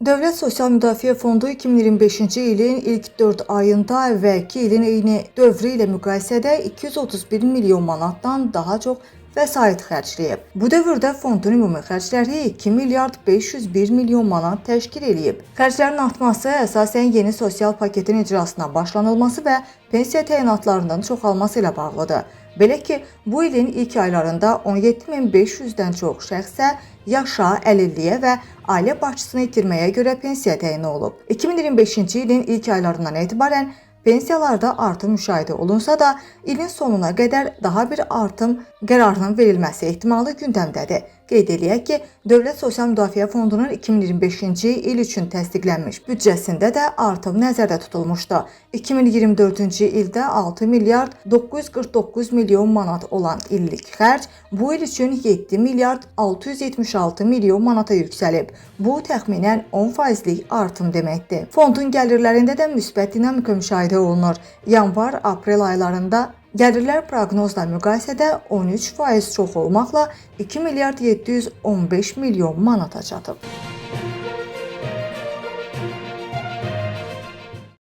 Dövlət Sosial Müdafiə Fondu 2025-ci ilin ilk 4 ayında əvvəlki ilin eyni dövrü ilə müqayisədə 231 milyon manatdan daha çox vəsait xərcləyib. Bu dövrdə fondun ümumi xərcləri 2 milyard 501 milyon manat təşkil eləyib. Xərclərin artması əsasən yeni sosial paketin icrasına başlanılması və pensiya təyinatlarının çoxalması ilə bağlıdır. Belə ki, bu ilin ilk aylarında 17.500-dən çox şəxsə yaşa, əlilliyə və ailə başçısını itirməyə görə pensiya təyin olub. 2025-ci ilin ilk aylarından etibarən pensiyalarda artım müşahidə olunsa da, ilin sonuna qədər daha bir artım qərarının verilməsi ehtimalı gündəmdədir. Qeyd eləyək ki, Dövlət Sosial Müdafiə Fondunun 2025-ci il üçün təsdiqlənmiş büdcəsində də artım nəzərdə tutulmuşdu. 2024-cü ildə 6 milyard 949 milyon manat olan illik xərc bu il üçün 7 milyard 676 milyon manata yüksəlib. Bu təxminən 10 faizlik artım deməkdir. Fondun gəlirlərində də müsbət dinamika müşahidə olunur. Yanvar-aprel aylarında gəlirlər proqnozla müqayisədə 13% çox olmaqla 2 milyard 715 milyon manata çatıb.